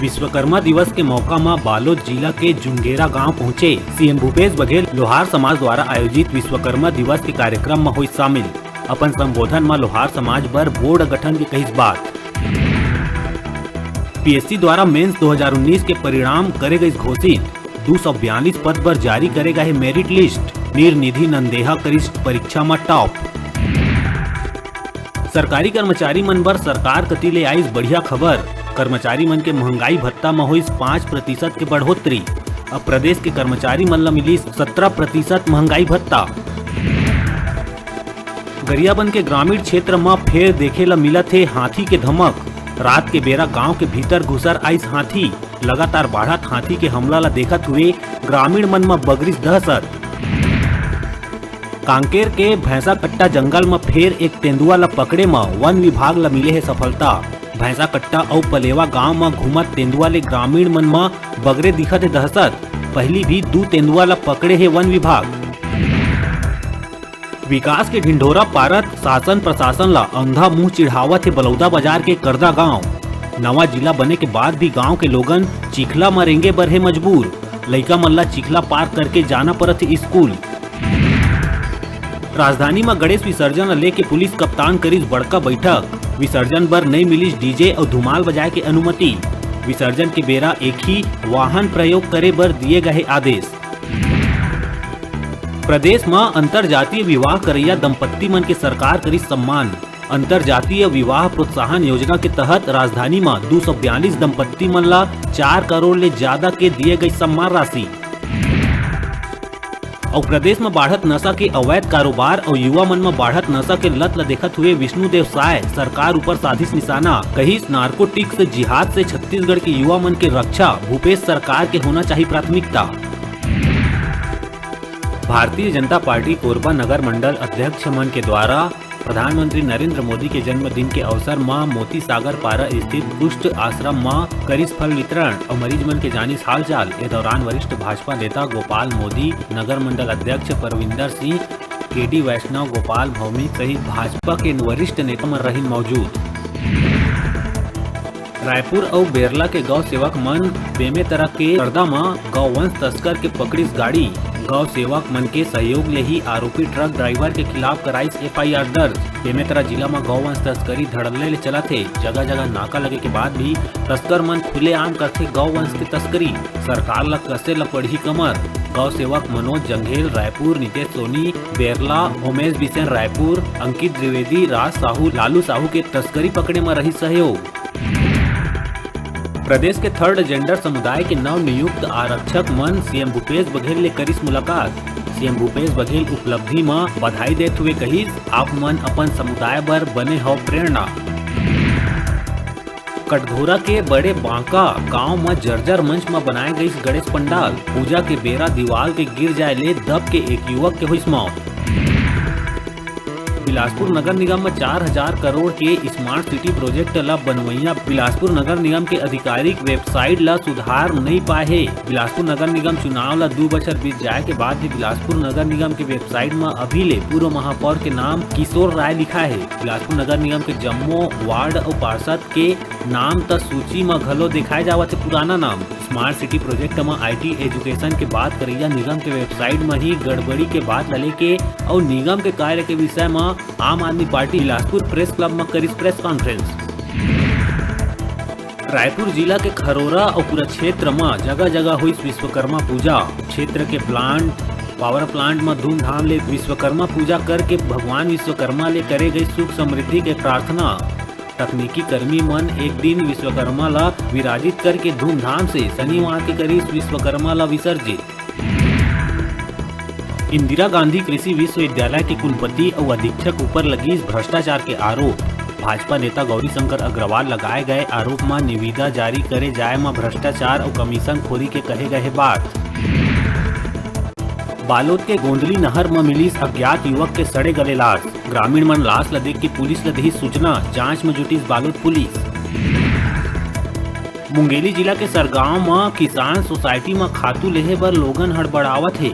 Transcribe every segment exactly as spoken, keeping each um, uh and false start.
विश्वकर्मा दिवस के मौका म बालोद जिला के जुंगेरा गांव पहुंचे सीएम भूपेश बघेल लोहार समाज द्वारा आयोजित विश्वकर्मा दिवस के कार्यक्रम म होइस शामिल। अपन संबोधन म लोहार समाज बर बोर्ड गठन के कहिस बात। पीएससी द्वारा मेंस दो हज़ार उन्नीस के परिणाम करे गइस घोषित। दो सौ बयालीस पद बर जारी करे गे हे मेरिट लिस्ट। नीर निधि नंदेहा करिस परीक्षा म टॉप। सरकारी कर्मचारी मन बर सरकार कति ले आइस बढ़िया खबर। कर्मचारी मन के महंगाई भत्ता म होइस पाँच प्रतिशत के बढ़ोतरी। अब प्रदेश के कर्मचारी मन ल मिलिस सत्रह प्रतिशत महंगाई भत्ता। गरियाबंद के ग्रामीण क्षेत्र म फेर देखे ल मिलत हे हाथी के धमक। रात के बेरा गांव के भीतर घुसर आइस हाथी। लगातार बाढ़त हाथी के हमला ल देखत हुए ग्रामीण मन म बगरिस दहशत। कांकेर के भैंसाकट्टा जंगल म फेर एक तेंदुआ ल पकड़े म वन विभाग ल मिले हे सफलता। भैंसाकट्टा अउ पलेवा गांव म घूमत तेंदुआ ले ग्रामीण मन म बगरे दिखत हे दहशत। पहिली भी दू तेंदुआ ल पकड़े हे वन विभाग। विकास के ढिंढोरा पारत शासन प्रशासन ला अंधा मुंह चिढ़ावत हे बलौदा बाजार के करदा गांव। नवा जिला बने के बाद भी गांव के लोगन चिखला म रेंगे बर हे मजबूर। लइका मन ला चिखला पार करके जाना परत हे स्कूल। राजधानी म गणेश विसर्जन ला लेके पुलिस कप्तान करिस बड़का बैठक। विसर्जन बर नइ मिलिस डीजे अउ धुमाल बजाए के अनुमति। विसर्जन के बेरा एक ही वाहन प्रयोग करे बर दिए गए आदेश। प्रदेश म अंतरजातीय विवाह करइया दंपत्ति मन के सरकार करिस सम्मान। अंतरजातीय विवाह प्रोत्साहन योजना के तहत राजधानी म दू सौ बयालीस दंपत्ति मन ल चार करोड़ ले ज्यादा के दिए गई सम्मान राशि। अउ प्रदेश म बाढ़त नशा के अवैध कारोबार अउ युवा मन म बाढ़त नशा के लत ल देखत हुए विष्णुदेव साय सरकार ऊपर साधिस निशाना, कहिस नार्कोटिक्स जिहाद से छत्तीसगढ़ के युवा मन के रक्षा भूपेश सरकार के होना चाहिए प्राथमिकता। भारतीय जनता पार्टी कोरबा नगर मंडल अध्यक्ष मन के द्वारा प्रधानमंत्री नरेंद्र मोदी के जन्मदिन के अवसर म मोती सागर पारा स्थित कुष्ठ आश्रम म करिस फल वितरण अउ मरीज मन के जानिस हालचाल। ए दौरान वरिष्ठ भाजपा नेता गोपाल मोदी, नगर मंडल अध्यक्ष परविंदर सिंह, केडी वैष्णव, गोपाल भौमिक सहित भाजपा के वरिष्ठ नेता मन रहिन मौजूद। रायपुर अउ बेरला के गौ सेवक मन बेमेतरा के करदा म गौ वंश तस्कर के पकड़िस गाड़ी। गौ सेवक मन के सहयोग ले ही आरोपी ट्रक ड्राइवर के खिलाफ कराइस एफआईआर दर्ज। बेमेतरा जिला म गौ वंश तस्करी धड़ल्ले ले चलत हे। जगह जगह नाका लगे के बाद भी तस्कर मन खुलेआम करथे गौ वंश के तस्करी। सरकार ल कसे ल पड़ही कमर। गौ सेवक मनोज जंघेल रायपुर, नितेश सोनी बेरला, उमेश बिसेन रायपुर, अंकित द्विवेदी, राज साहू, लालू साहू के तस्करी पकड़े म रही सहयोग। प्रदेश के थर्ड जेंडर समुदाय के नव नियुक्त आरक्षक मन सीएम भूपेश बघेल ले करिस मुलाकात। सीएम भूपेश बघेल उपलब्धि म बधाई देत हुए कहिस, आप मन अपन समुदाय बर बने हव प्रेरणा। कटघोरा के बड़े बांका गांव म जर्जर मंच म बनाए गइस गणेश पंडाल। पूजा के बेरा दीवाल के गिर जाए ले दब के एक युवक के होइस मौत। बिलासपुर नगर निगम म चार हजार करोड़ के स्मार्ट सिटी प्रोजेक्ट ल बनवइया बिलासपुर नगर निगम के आधिकारिक वेबसाइट ल सुधार नइ पाए हे। बिलासपुर नगर निगम चुनाव ल दू बछर बीत जाए के बाद भी बिलासपुर नगर निगम के वेबसाइट म अभी ले पूर्व महापौर के नाम किशोर राय लिखा हे। बिलासपुर नगर निगम के जम्मो वार्ड अउ पार्षद के नाम त सूची म घलो देखाए जावत हे पुराना नाम। स्मार्ट सिटी प्रोजेक्ट म आईटी एजुकेशन के बात करइया निगम के वेबसाइट म ही गड़बड़ी के बात ल लेके अउ निगम के कार्य के विषय म आम आदमी पार्टी बिलासपुर प्रेस क्लब म करिस प्रेस कॉन्फ्रेंस। रायपुर जिला के खरोरा अउ पूरा क्षेत्र म जगह-जगह होइस विश्वकर्मा पूजा। क्षेत्र के प्लांट, पावर प्लांट म धूमधाम ले विश्वकर्मा पूजा करके भगवान विश्वकर्मा ले करे गई सुख समृद्धि के प्रार्थना। तकनीकी कर्मी मन एक दिन विश्वकर्मा ला विराजित करके धूमधाम से शनिवार के करिस विश्वकर्मा ला विसर्जित। इंदिरा गांधी कृषि विश्वविद्यालय के कुलपति अउ अधीक्षक ऊपर लगिस भ्रष्टाचार के आरोप। भाजपा नेता गौरीशंकर अग्रवाल लगाए गए आरोप म निविदा जारी करे जाए म भ्रष्टाचार अउ कमीशन खोरी के कहे गए हे बात। बालोद के गोंदली नहर म मिलिस अज्ञात युवक के सड़े गले लाश। ग्रामीण मन लाश ल देख के पुलिस ल देही सूचना, जांच म जुटिस बालोद पुलिस। मुंगेली जिला के सरगांव म किसान सोसाइटी म खातू लेहे बर लोगन हड़बड़ावत हे।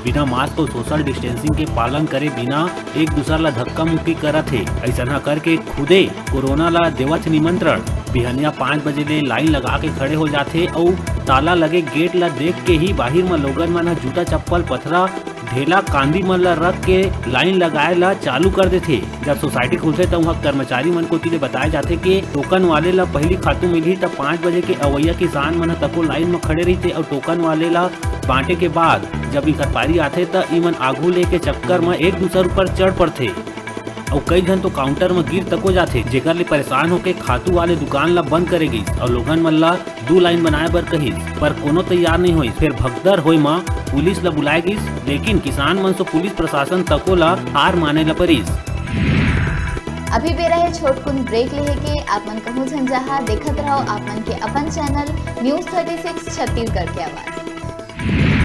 बिना मास्क अउ सोशल डिस्टेंसिंग के पालन करे बिना एक दूसर ल धक्का मुक्की करत हे। अइसनहा करके खुदे कोरोना ल देवत हे निमंत्रण। बिहनिया पाँच बजे ले लाइन लगा के खड़े हो जाथे अउ ताला लगे गेट ला देख के ही बाहिर म लोगन मन ह जूता चप्पल, पथरा, ढेला, कांदी मन ला रख के लाइन लगाए ला चालू कर देथे। जब सोसाइटी खुलथे, त उहाँ कर्मचारी मन कोति ले बताए जाथे के टोकन वाले ला पहिली खातू मिलही, त पाँच बजे के अवइया किसान मन ह तको लाइन म खड़े रहिथे अउ टोकन वाले ला बांटे के बाद जब इखर पारी आथे, त इमन आघू लेके चक्कर म एक दूसर ऊपर चढ़ पड़थे। अउ कई झन तो काउंटर म गिर तको जाथे, जेकर ले परेशान होके खातू वाले दुकान ला बंद करे गिस अउ लोगन मन ला दू लाइन बनाए बर कहिस, पर कोनो तैयार नइ होइस। फेर भगदर होय म पुलिस ला बुलाए गिस, लेकिन किसान मन सो पुलिस प्रशासन तको ला हार माने ला परिस। अभी बेरा हे छोटकुन ब्रेक लेहे के। आप मन कहूँ झन जहाँ देखत रहो आप मन के अपन channel news thirty six Chhattisgarh के आवाज़।